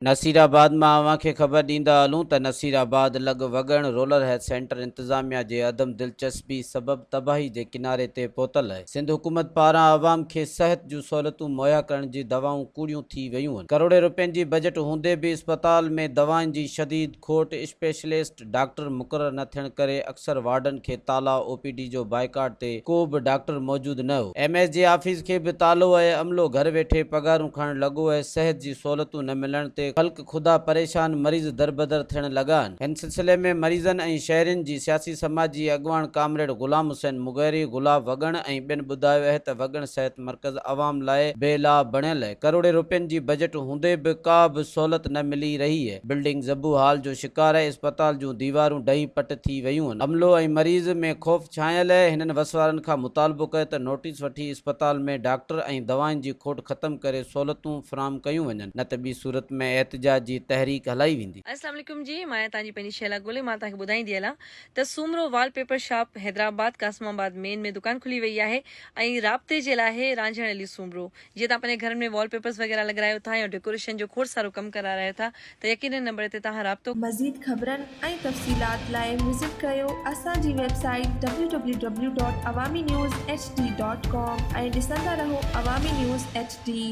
نصيرآباد مان اوهان کي خبر ڏيندا هلون ته نصيرآباد لڳ وڳڻ رورل هيلٿ سينٽر انتظاميا جي عدم دلچسپي سبب تباهي جي ڪناري تي پهتل آهي. سنڌ حڪومت پاران عوام کي صحت جون سهولتون مهيا ڪرڻ جي دعوائون ڪوڙيون ٿي ويون آهن. ڪروڙين روپين جي بجيٽ هوندي به اسپتال ۾ دوائن جي شديد کوٽ، اسپيشلسٽ ڊاڪٽر مقرر نه ٿيڻ ڪري اڪثر وارڊن کي تالا، او پي ڊي جو بائيڪاٽ تي ڪو به ڊاڪٽر موجود نه هو. ايم ايس جي آفيس کي به تالو ۽ عملو گهر ويٺي پگهارون کڻڻ لڳو ۽ صحت جي سهولتون نه ملڻ تي خلق خدا پريشان مريض دربدر ٿيڻ لڳا آهن. هن سلسلي ۾ مريضن ۽ شهرين جي سياسي سماجي اڳواڻ ڪامريڊ غلام حسين مغيري، گلاب وڳڻ ۽ ٻين ٻڌايو اهي ته وڳڻ صحت مرڪز عوام لاء بي لاڀ بڻيل اهي، ڪروڙين روپين جي بجيٽ هوندي به ڪا به سهولت نه ملي رهي اهي، بلڊنگ زبون حال جو شڪار اهي، اسپتال جون ديوارون ڊهي پٽ ٿي ويون آهن، عملو ۽ مريض ۾ خوف ڇانيل هنن وس وارن کان مطالبو ڪيو ته نوٽيس وٺي اسپتال ۾ ڊاڪٽر ۽ دوائن جي کوٽ ختم ڪري سهولتون فراهم ڪيون وڃن نه ته ٻي صورت ۾ احتجاج جي تحريڪ هلائي ويندي. السلام عليڪم جي مان آهيان توهان جي پنهنجي شهلا گولي مان توهان کي ٻڌائيندي هلان ته Soomro wallpaper shop Hyderabad Qasimabad main ۾ دڪان کلي وئي آهي ۽ رابطي جي لاء آهي رانجهڻ علي سومرو جيئن توهان پنهنجي گهرن ۾ وال پيپرز وغيره لڳرايو ٿا يا ڊيڪوريشن جو کوڙ سارو ڪم ڪرارايو ٿا ته يقينن نمبر تي توهان رابطو مزيد خبرن ۽ تفصيلات لاء وزٽ ڪريو اسان جي website W W W dot Awami news H D dot com ۽ ڏسندا رهو عوامي نيوز ايڇ ڊي.